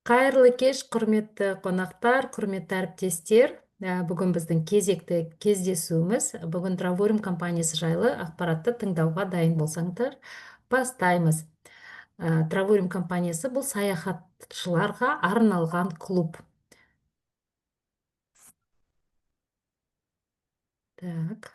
Қайырлы кеш, құрметті қонақтар, құрметті әріптестер. Бүгін біздің кезекті кездесуіміз. Бүгін Travorium компаниясы жайлы ақпаратты тыңдауға дайын болсаңдар, бастаймыз. Travorium компаниясы бұл саяхатшыларға арналған клуб. Так.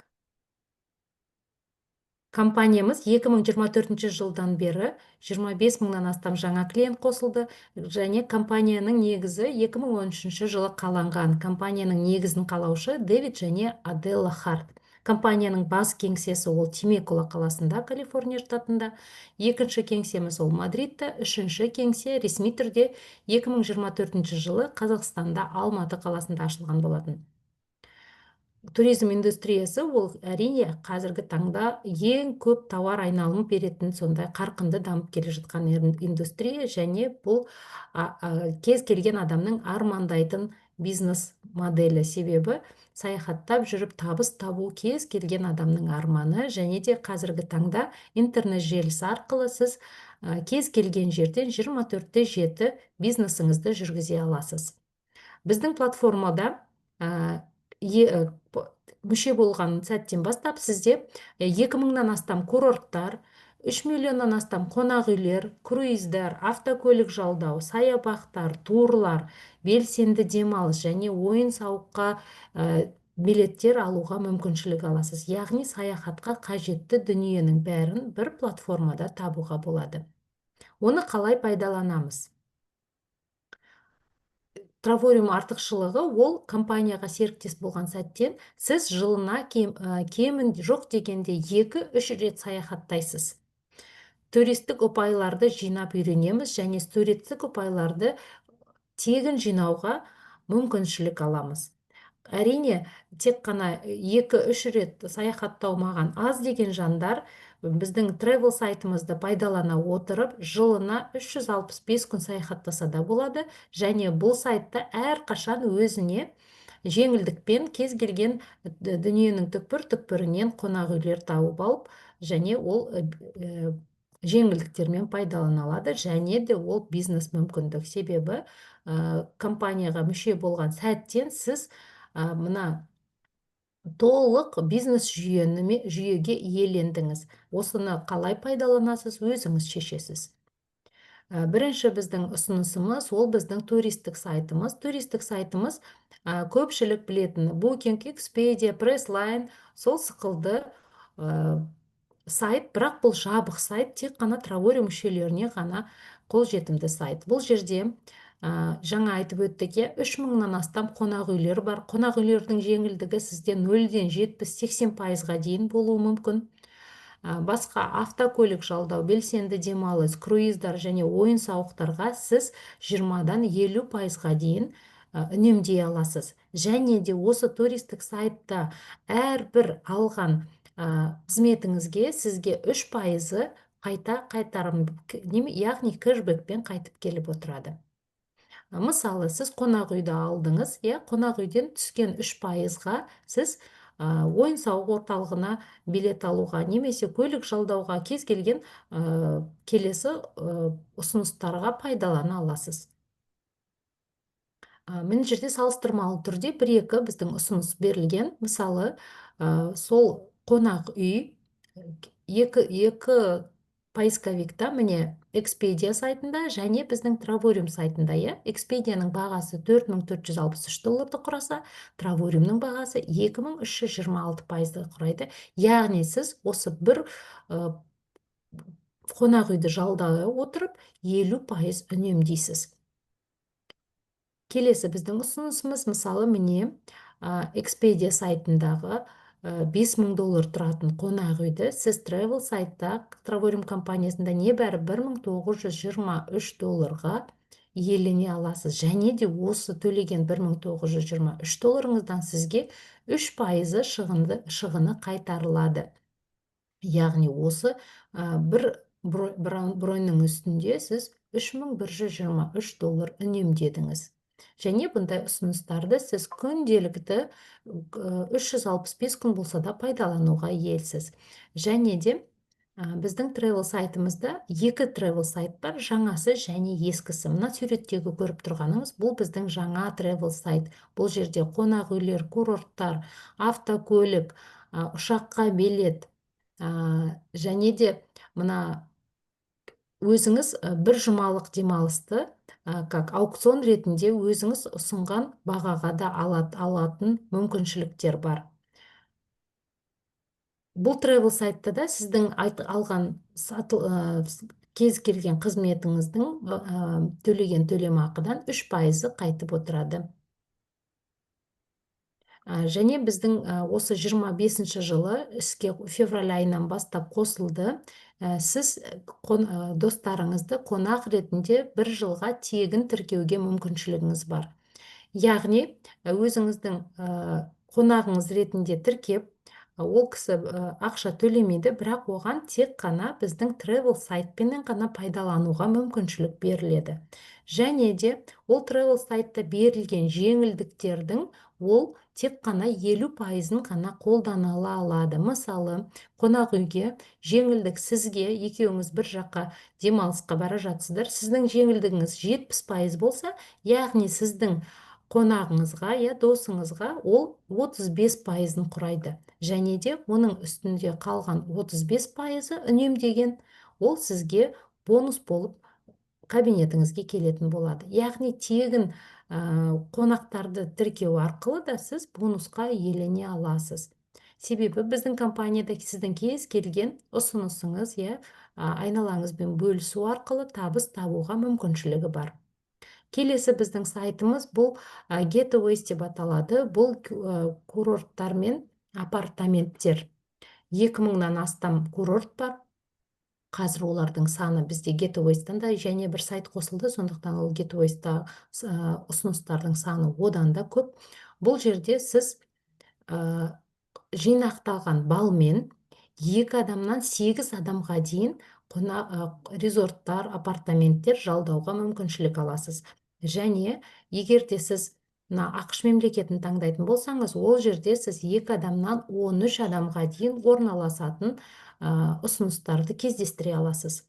Компаниямыз 2024 жылдан бері 25 мыңнан астам жаңа клиент қосылды және компанияның негізі 2013 жылы қаланған. Компанияның негізін қалаушы Дэвид және Аделла Харт. Компанияның бас кеңсесі ол Темекула қаласында, Калифорния штатында. Екінші кеңсеміз ол Мадридта, үшінші кеңсе ресми түрде 2024 жылы Қазақстанда Алматы қаласында ашылған болатын. Туризм индустриясы ол, әрине, қазіргі таңда ең көп тауар айналымы беретін сондай қарқынды дамып келе жатқан индустрия және бұл кез келген адамның армандайтын бизнес моделі. Себебі саяхаттап жүріп табыс табу кез келген адамның арманы және де қазіргі таңда интернет желісі арқылы сіз кез келген жерден 24-те 7 бизнесіңізді жүргізе аласыз. Біздің платформада мүше болған сәттен бастап сізде 2000-нан астам курорттар, 3 миллионнан астам қонақ үйлер, круиздар, автокөлік жалдау, саябақтар, турлар, белсенді демалыс және ойын сауыққа билеттер алуға мүмкіншілік аласыз. Яғни саяхатқа қажетті дүниенің бәрін бір платформада табуға болады. Оны қалай пайдаланамыз? Travorium артықшылығы ол компанияға серіктес болған сәттен сіз жылына кемін жоқ дегенде 2-3 рет саяхаттайсыз. Туристік ұпайларды жинап үйренеміз және туристік ұпайларды тегін жинауға мүмкіншілік аламыз. Әрине, тек қана 2-3 рет саяхаттау маған аз деген жандар біздің travel сайтымызды пайдалана отырып, жылына 365 күн саяхаттаса да болады және бұл сайтта әрқашан өзіне жеңілдікпен кез келген дүниенің түкпір-түкпірінен қонақ үйлер тауып алып, және ол жеңілдіктермен пайдалана алады және де ол бизнес мүмкіндік. Себебі компанияға мүше болған сәттен сіз мына толық бизнес жүйеге иелендіңіз. Осыны қалай пайдаланасыз, өзіңіз шешесіз. Бірінші біздің ұсынысымыз ол біздің туристік сайтымыз. Туристік сайтымыз көпшілік білетін Booking, Expedia, Priceline сол сықылды сайт, бірақ бұл жабық сайт, тек қана Travorium мүшелеріне ғана қолжетімді сайт. Бұл жерде жаңа айтып өттік, иә, 3000-нан астам қонақ үйлер бар. Қонақ үйлердің жеңілдігі сізде нөлден 70-80% дейін болуы мүмкін. Басқа автокөлік жалдау, белсенді демалыс, круиздар және ойын сауықтарға сіз 20-дан 50% дейін үнемдей аласыз. Және де осы туристік сайтта әрбір алған қызметіңізге сізге 3% қайта қайтарым, яғни кэшбэкпен қайтып келіп отырады. Мысалы, сіз қонақ үйді алдыңыз, иә, қонақ үйден түскен 3%-ға сіз ойын сауық орталығына билет алуға немесе көлік жалдауға, кез келген келесі ұсыныстарға пайдалана аласыз. Мына жерде салыстырмалы түрде бір-екі біздің ұсыныс берілген. Мысалы, сол қонақ үй екі поисковикта, міне, Expedia сайтында және біздің Travorium сайтында, иә, Expediaның бағасы 4463 долларды құраса, Travoriumның бағасы 2326% құрайды. Яғни сіз осы бір қонақ үйді жалдай отырып 50% үнемдейсіз. Келесі біздің ұсынысымыз, мысалы, міне, Expedia сайтындағы 5000 доллар тұратын қонақ үйді сіз travel сайтта Travorium компаниясында небәрі 1923 долларға иелене аласыз. Және де осы төлеген 1923 долларыңыздан сізге 3% шығыны қайтарылады. Яғни осы бір броньның үстінде сіз 3123 доллар үнемдедіңіз. Және бұндай ұсыныстарды сіз күнделікті 365 күн болса да пайдалануға иесіз. Және де Біздің travel сайтымызда екі travel сайт бар: жаңасы және ескісі. Мына суреттегі көріп тұрғаныңыз — бұл біздің жаңа travel сайт. Бұл жерде қонақ үйлер, курорттар, автокөлік, ұшаққа билет және де мына өзіңіз бір жұмалық демалысты как аукцион ретінде өзіңіз ұсынған бағаға да алатын мүмкіншіліктер бар. Бұл travel сайтта да сіздің алған кез келген қызметіңіздің төлеген төлемақыдан 3%-ы қайтып отырады. Және біздің осы 25 жылы іске февраль айынан бастап қосылды. Сіз достарыңызды қонақ ретінде бір жылға тегін тіркеуге мүмкіншілігіңіз бар. Яғни өзіңіздің қонағыңыз ретінде тіркеп, ол кісі ақша төлемейді, бірақ оған тек қана біздің travel сайтпенен ғана пайдалануға мүмкіншілік беріледі. Және де ол travel сайтта берілген жеңілдіктердің ол тек қана 50%-ын ғана қолдана алады. Мысалы, қонақ үйге жеңілдік, сізге екеуіңіз бір жаққа демалысқа бара жатсыздар, сіздің жеңілдігіңіз 70% болса, яғни сіздің қонағыңызға, я досыңызға ол 35%-ын құрайды. Және де оның үстінде қалған 35%-ы үнемдеген, ол сізге бонус болып кабинетіңізге келетін болады. Яғни тегін қонақтарды тіркеу арқылы да сіз бонусқа иелене аласыз. Себебі біздің компанияда сіздің кез келген ұсынысыңыз, иә, айналаңызбен бөлісу арқылы табыс табуға мүмкіншілігі бар. Келесі біздің сайтымыз — бұл Getaways деп аталады. Бұл курорттар мен апартаменттер. 2000-нан астам курорт бар. Қазір олардың саны, бізде Getaways-тан да және бір сайт қосылды, сондықтан ол Getaways-та ұсыныстардың саны одан да көп. Бұл жерде сіз жинақталған балмен екі адамнан сегіз адамға дейін резорттар, апартаменттер жалдауға мүмкіншілік аласыз. Және егер де сіз мына АҚШ мемлекетін таңдайтын болсаңыз, ол жерде сіз екі адамнан 13 адамға дейін орналасатын ұсыныстарды кездестіре аласыз.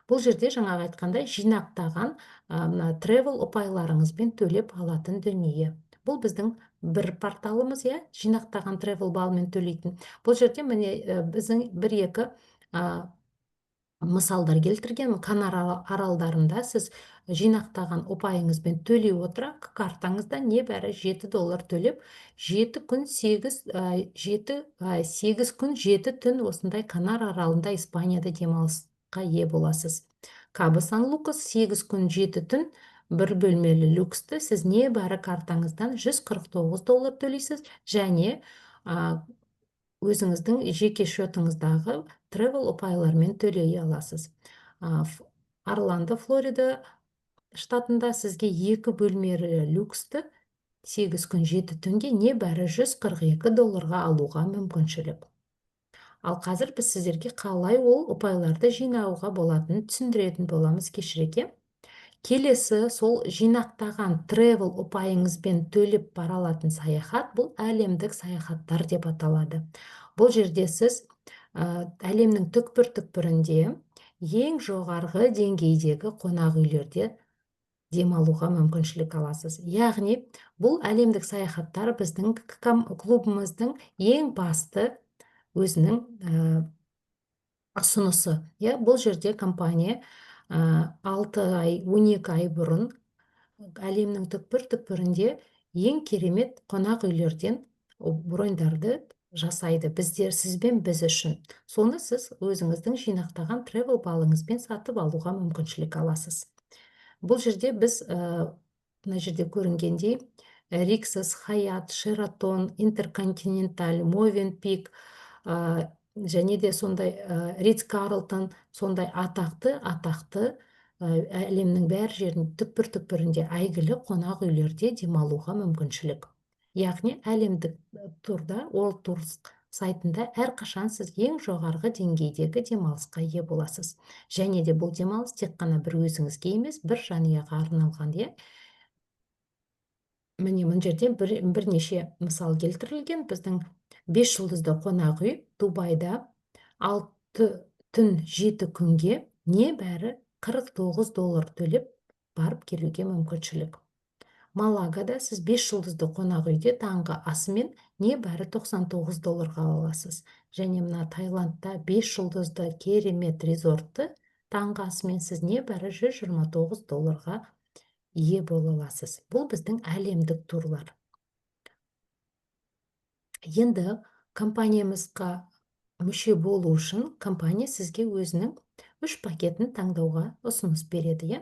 Бұл жерде жаңағы айтқандай жинақтаған мына travel ұпайларыңызбен төлеп алатын дүние. Бұл біздің бір порталымыз, иә, жинақтаған travel балмен төлейтін. Бұл жерде, міне, біздің бір екі мысалдар келтірген. Канар аралдарында сіз жинақтаған ұпайыңызбен төлей отыра, картаңызда небәрі 7 доллар төлеп, 7 күн 8, 7, 8 күн 7 түн осындай Канар аралында, Испанияда демалысқа ие боласыз. Кабо Сан Лукас, 8 күн 7 түн бір бөлмелі люксті сіз небәрі картаңыздан 149 доллар төлейсіз және өзіңіздің жеке счетыңыздағы travel ұпайлармен төлей аласыз. Орландо, Флорида штатында сізге екі бөлмелі люксті 8 күн 7 түнге небәрі 142 долларға алуға мүмкіншілік. Ал қазір біз сіздерге қалай ол ұпайларды жинауға болатынын түсіндіретін боламыз кешірек. Келесі сол жинақтаған travel ұпайыңызбен төлеп бара алатын саяхат — бұл әлемдік саяхаттар деп аталады. Бұл жерде сіз әлемнің түкпір-түкпірінде ең жоғарғы деңгейдегі қонақ үйлерде демалуға мүмкіншілік аласыз. Яғни бұл әлемдік саяхаттар біздің клубымыздың ең басты өзінің ұсынысы. Иә, бұл жерде компания 6 ай, 12 ай бұрын әлемнің түкпір-түкпірінде ең керемет қонақ үйлерден броньдарды жасайды біздер, сізбен біз үшін. Соны сіз өзіңіздің жинақтаған travel балыңызбен сатып алуға мүмкіншілік аласыз. Бұл жерде біз мына жерде көрінгендей Риксос, Хаят, Шератон, Интерконтиненталь, Мовенпик және де сондай Ритц Карлтон, сондай атақты атақты әлемнің бәр жерін түкпір түкпірінде әйгілі қонақ үйлерде демалуға мүмкіншілік. Яғни әлемдік турда, World Tours сайтында әрқашан сіз ең жоғарғы деңгейдегі демалысқа ие боласыз. Және де бұл демалыс тек қана бір өзіңізге емес, бір жанұяға арналған, иә. Міне, мына жерде бірнеше мысал келтірілген. Біздің 5 жұлдызды қонақ үй Дубайда 6 түн түн 7 күнге небәрі 49 доллар төлеп барып келуге мүмкіншілік. Малагада сіз 5 жұлдызды қонақ үйде таңғы асымен небәрі 99 долларға ала аласыз. Және мына Таиландта 5 жұлдызды керемет резортты таңғы асымен сіз небәрі 129 долларға ие бола аласыз. Бұл біздің әлемдік турлар. Енді компаниямызға мүше болу үшін компания сізге өзінің 3 пакетін таңдауға ұсыныс береді, иә?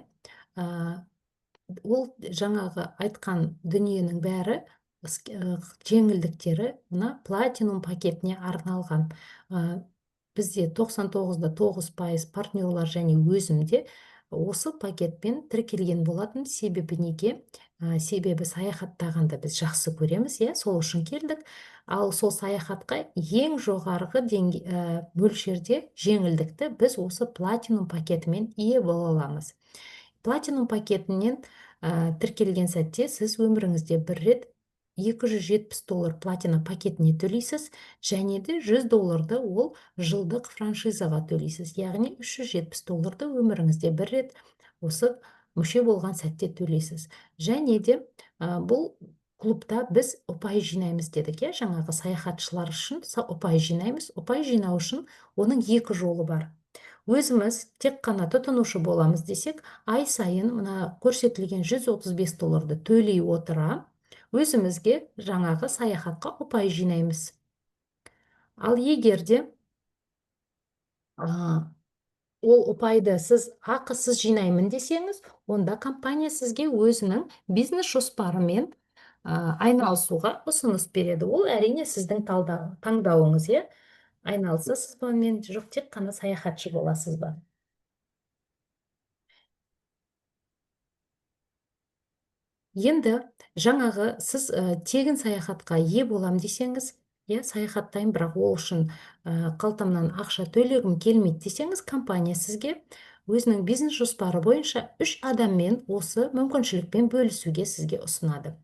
Ол жаңағы айтқан дүниенің бәрі жеңілдіктері мына платинум пакетіне арналған. Бізде 99,9% партнерлар және өзімде осы пакетпен тіркелген болатын. Себебі неге? Себебі саяхаттағанды біз жақсы көреміз, иә, сол үшін келдік. Ал сол саяхатқа ең жоғарғы мөлшерде жеңілдікті біз осы платинум пакетімен ие бола аламыз. Платинум пакетінен тіркелген сәтте сіз өміріңізде бір рет 270 доллар платина пакетіне төлейсіз, және де 100 долларды ол жылдық франшизаға төлейсіз. Яғни 370 долларды өміріңізде бір рет осы мүше болған сәтте төлейсіз. Және де бұл клубта біз ұпай жинаймыз дедік, иә, жаңағы саяхатшылар үшін ұпай жинаймыз. Ұпай жинау үшін оның екі жолы бар. Өзіміз тек қана тұтынушы боламыз десек, ай сайын мына көрсетілген 135 долларды төлей отыра өзімізге жаңағы саяхатқа ұпай жинаймыз. Ал егер де ол ұпайды сіз ақысыз жинаймын десеңіз, онда компания сізге өзінің бизнес жоспарымен айналысуға ұсыныс береді. Ол әрине сіздің таңдауыңыз, иә? Айналысасыз ба мен, жоқ, тек қана саяхатшы боласыз ба? Енді жаңағы сіз тегін саяхатқа ие болам десеңіз, иә, саяхаттаймын, бірақ ол үшін қалтамнан ақша төлегім келмейді десеңіз, компания сізге өзінің бизнес жоспары бойынша 3 адаммен осы мүмкіншілікпен бөлісуге сізге ұсынады.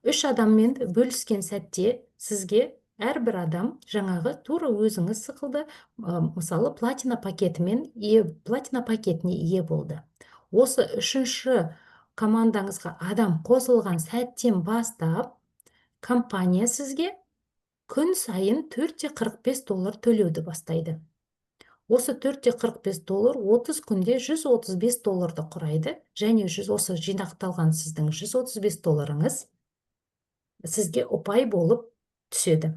3 адаммен бөліскен сәтте сізге әрбір адам жаңағы тура өзіңіз сықылды, мысалы, платина пакетімен ие, платина пакетіне ие болды. Осы үшінші командаңызға адам қосылған сәттен бастап компания сізге күн сайын 4,45 доллар төлеуді бастайды. Осы 4,45 доллар 30 күнде 135 долларды құрайды, және осы жинақталған сіздің 135 долларыңыз сізге ұпай болып түседі.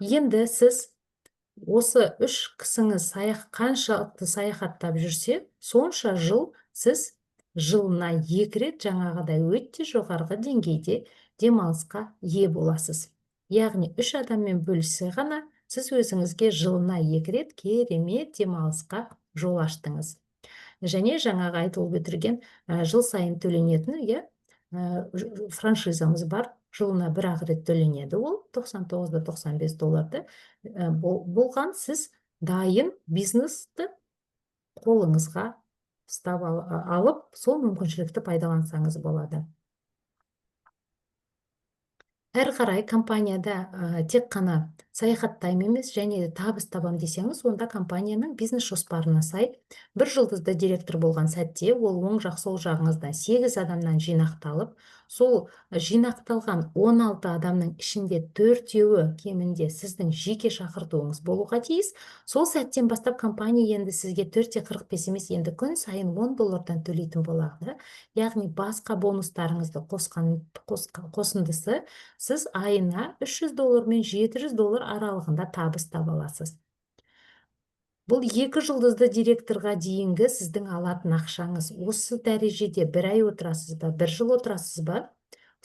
Енді сіз осы үш кісіңіз қаншалықты саяхаттап жүрсе, сонша жыл сіз жылына 2 рет жаңағыдай өте жоғарғы деңгейде демалысқа ие боласыз. Яғни 3 адаммен бөлісе ғана сіз өзіңізге жылына 2 рет керемет демалысқа жол аштыңыз. Және жаңағы айтылып өтірген, жыл сайын төленетін, иә, франшизамыз бар. Жылына бір-ақ рет төленеді ол, 99,95 долларды. Болған сіз дайын бизнесті қолыңызға ұстап алып, сол мүмкіншілікті пайдалансаңыз болады. Әрі қарай компанияда тек қана саяхаттаймын емес, және де табыс табам десеңіз, онда компанияның бизнес жоспарына сай бір жұлдызды директор болған сәтте ол оң жақ сол жағыңыздан 8 адамнан жинақталып, сол жинақталған 16 адамның ішінде 4-еуі кемінде сіздің жеке шақыртуыңыз болуға тиіс. Сол сәттен бастап компания енді сізге 4,45 емес, енді күн сайын 10 доллардан төлейтін болады. Яғни басқа бонустарыңызды қосындысы сіз айына 300 доллар мен 700 доллар аралығында табыс таба аласыз. Бұл 2 жұлдызды директорға дейінгі сіздің алатын ақшаңыз. Осы дәрежеде бір ай отырасыз ба, бір жыл отырасыз ба,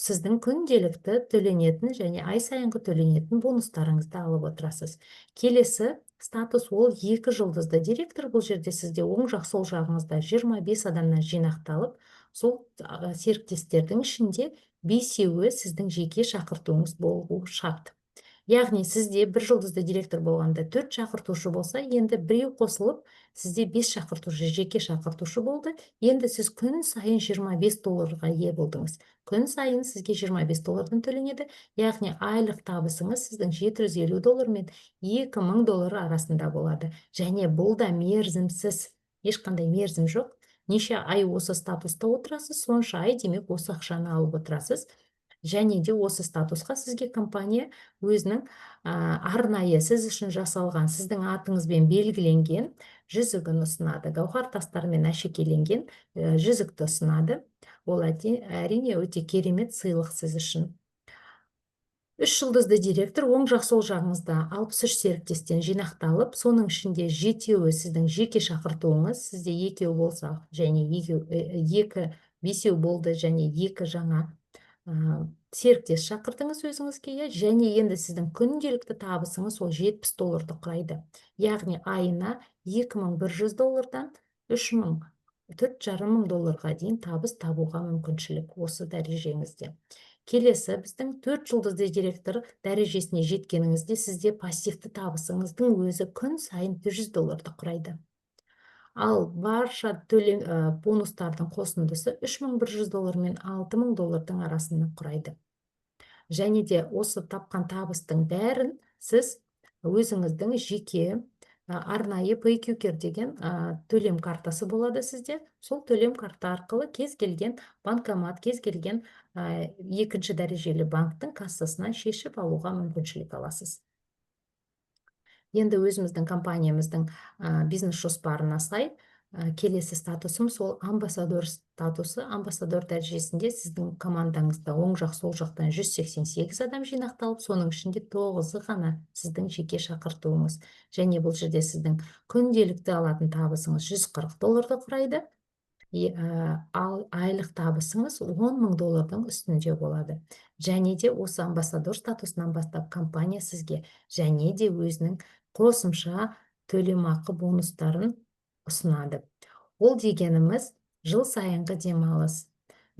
сіздің күнделікті төленетін және ай сайынғы төленетін бонустарыңызды алып отырасыз. Келесі статус ол 2 жұлдызды директор. Бұл жерде сізде оң жақ сол жағыңызда 25 адамнан жинақталып, сол серіктестердің ішінде 5-еуі сіздің жеке шақыртуыңыз болуы шарт. Яғни сізде бір жұлдызды директор болғанда төрт шақыртушы болса, енді біреу қосылып, сізде бес шақыртушы, жеке шақыртушы болды. Енді сіз күн сайын 25 долларға ие болдыңыз. Күн сайын сізге 25 доллардан төленеді. Яғни айлық табысыңыз сіздің 750 доллар мен 2000 доллар арасында болады. Және бұл да мерзімсіз, ешқандай мерзім жоқ. Неше ай осы статуста отырасыз, сонша ай, демек, осы ақшаны алып отырасыз. Және де осы статусқа сізге компания өзінің арнайы сіз үшін жасалған, сіздің атыңызбен белгіленген жүзігін ұсынады, гауһар тастармен әшекейленген жүзікті ұсынады. Ол әрине өте керемет сыйлық сіз үшін. Үш жұлдызды директор: оң жақ, сол жағыңызда 63 серіктестен жинақталып, соның ішінде жетеуі сіздің жеке шақыртуыңыз. Сізде екеу болса және екеу, екі, бесеу болды және екі жаңа серіктес шақырдыңыз өзіңізге, иә. Және енді сіздің күнделікті табысыңыз ол 70 долларды құрайды. Яғни айына 2100 доллардан 3000, 4500 долларға дейін табыс табуға мүмкіншілік осы дәрежеңізде. Келесі біздің төрт жұлдызды директор дәрежесіне жеткеніңізде сізде пассивті табысыңыздың өзі күн сайын 100 долларды құрайды. Ал барша төлем, бонустардың қосындысы 3100 доллар мен 6000 доллардың арасында құрайды. Және де осы тапқан табыстың бәрін сіз өзіңіздің жеке арнайы PayQker деген төлем картасы болады сізде. Сол төлем карта арқылы кез келген банкомат, кез келген екінші дәрежелі банктің кассасынан шешіп алуға мүмкіншілік аласыз. Енді өзіміздің компаниямыздың бизнес жоспарына сай келесі статусымыз ол амбассадор статусы. Амбассадор дәрежесінде сіздің командаңызда оң жақ, сол жақтан 188 адам жинақталып, соның ішінде тоғызы ғана сіздің жеке шақыртуыңыз. Және бұл жерде сіздің күнделікті алатын табысыңыз 140 долларды құрайды, ал айлық табысыңыз 10 мың доллардың үстінде болады. Және де осы амбассадор статусынан бастап компания сізге және де өзінің қосымша төлемақы бонустарын ұсынады. Ол дегеніміз жыл сайынғы демалыс,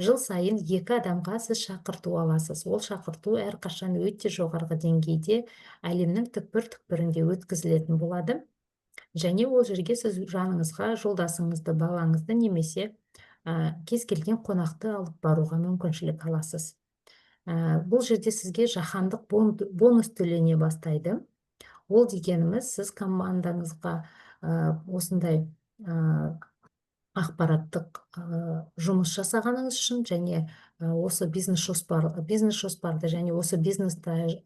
жыл сайын екі адамға сіз шақырту аласыз. Ол шақырту әрқашан өте жоғарғы деңгейде, әлемнің түкпір-түкпірінде өткізілетін болады. Және ол жерге сіз жаныңызға жолдасыңызды, балаңызды немесе кез келген қонақты алып баруға мүмкіншілік аласыз. Бұл жерде сізге жаһандық бонус төлене бастайды. Ол дегеніміз сіз командаңызға осындай ақпараттық жұмыс жасағаныңыз үшін және осы бизнес жоспарды және осы бизнесті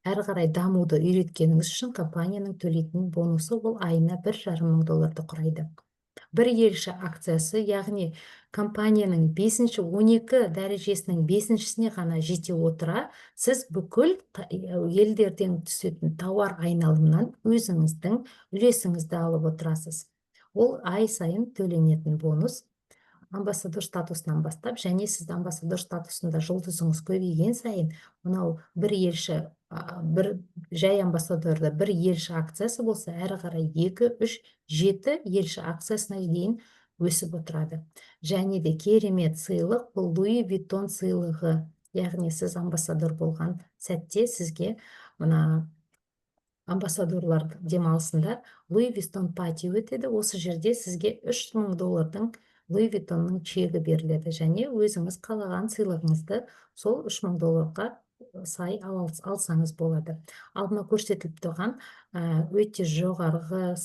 әрі қарай дамуды үйреткеніңіз үшін компанияның төлейтін бонусы ол айына 1,5 мың долларды құрайды. Бір елші акциясы, яғни компанияның бесінші, 12 дәрежесінің бесіншісіне ғана жете отыра, сіз бүкіл елдерден түсетін тауар айналымынан өзіңіздің үлесіңізді алып отырасыз. Ол ай сайын төленетін бонус амбассадор статусынан бастап. Және сіз амбассадор статусында жұлдызыңыз көбейген сайын мынау бір елші, бір жай амбассадорда бір елші акциясы болса, әрі қарай екі, үш, жеті елші акциясына дейін өсіп отырады. Және де керемет сыйлық, бұл Луи Виттон сыйлығы. Яғни сіз амбассадор болған сәтте сізге мына амбассадорлар демалысында Луи Виттон party өтеді. Осы жерде сізге 3000 доллардың Луи Виттонның чегі беріледі және өзіңіз қалаған сыйлығыңызды сол 3000 долларға сай алсаңыз болады. Ал мына көрсетіліп тұрған өте жоғарғы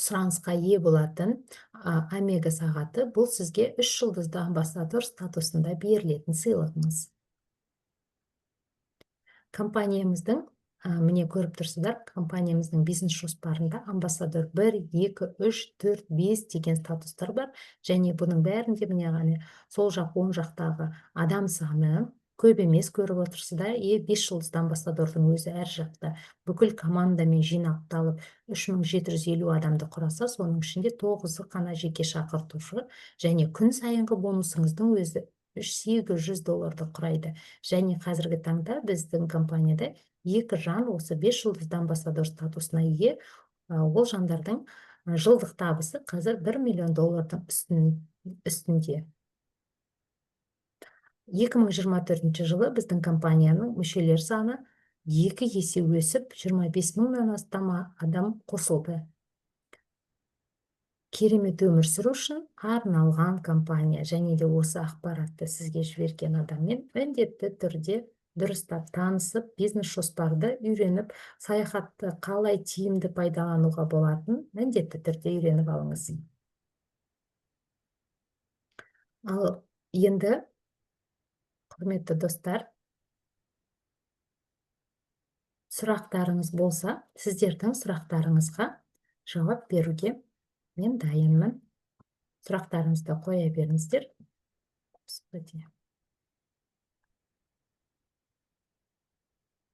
сұранысқа ие болатын Омега сағаты, бұл сізге үш жұлдызды амбассадор статусында берілетін сыйлығыңыз. Компаниямыздың міне, көріп тұрсыздар, компаниямыздың бизнес жоспарында амбассадор 1, 2, 3, 4, 5 деген статустар бар. Және бұның бәрінде, міне, ғана сол жақ, оң жақтағы адам саны көп емес, көріп отырсыздар. И бес жұлдызды амбассадордың өзі әр жақта бүкіл командамен жинақталып 3750 адамды құраса, соның ішінде тоғызы ғана жеке шақыртушы. Және күн сайынғы бонусыңыздың өзі 800 долларды құрайды. Және қазіргі таңда біздің компанияда екі жан осы бес жұлдызды амбассадор статусына ие. Ол жандардың жылдық табысы қазір 1 миллион доллардың үстінде. 2024 жылы біздің компанияның мүшелер саны 2 есе өсіп, 25 мыңнан астам адам қосылды. Керемет өмір сүру үшін арналған компания. Және де осы ақпаратты сізге жіберген адаммен міндетті түрде дұрыстап танысып, бизнес жоспарды үйреніп, саяхатты қалай тиімді пайдалануға болатынын міндетті түрде үйреніп алыңыз. Ал енді, құрметті достар, сұрақтарыңыз болса, сіздердің сұрақтарыңызға жауап беруге мен дайынмын. Сұрақтарыңызды қоя беріңіздер. Господи.